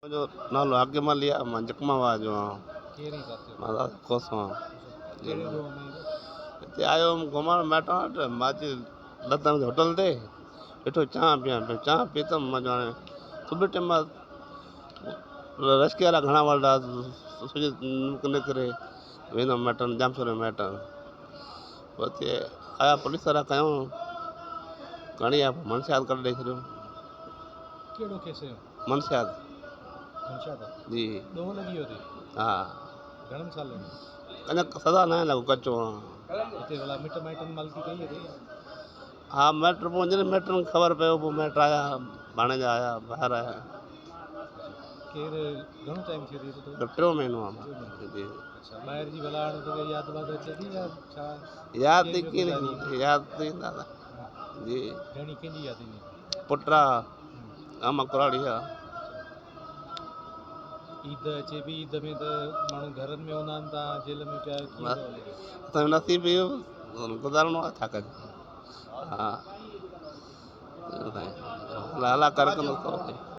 منهنجو نالو حاڪم علي آهي، مان جڪما واهه جو آهيان. مان کوسو آهيان. هتي آيو هيم گهمڻ مائٽن وٽ، مان اچي لٿم هوٽل تي، ويٺو چانهه پيان پيو، چانهه پيتم مان چيو هاڻي صبح ٽيم مان رشڪي وارا گهڻا وڙدا سج نڪري ويندم مائٽن ڄامشوري ۾ مائٽن پوء اتي آيا پوليس وارا کنيو کڻي آيا منشيات ڪڍي ڏئي ڇڏيو. ڪهڙو ڪيس هيو؟ منشيات. منشيات؟ جي. ڏوهه لڳي ويو اٿئي؟ ها. گهڻن سالن جو؟ اڃا سزا ناهي لڳو ڪچو آهيان. هتي ڀلا مٽ مائٽن مالڪي ڪئي اٿئي؟ ها مائٽ پوء جڏهن مائٽن کي خبر پيو پوء مائٽ آيا ڀاڻيجا آيا ڀائر آيا. ڪير گهڻو ٽائيم ٿيو اٿئي تو؟ ٽيون مهينو آهي. جي. اڇا ٻاهر جي ڀلا هاڻي توکي ياد واد اچي ٿي يا ڇا؟ ياد ته ڪيئن نه ايندي ياد ته ايندا دادا. جي. گهڻي ڪنهن جي ياد ايندي؟ پٽ آ اما ڪراڙي آ. عيد اچي پئي عيد ۾ ته ماڻهو گهرن ۾ هوندا آهن توهان جيل ۾ پيا آهيو ڪيئن ٿو هلي؟ اسان جو نصيب اهو گذارڻو آ ڇا ڪجي ها الله ڪر ڪندو.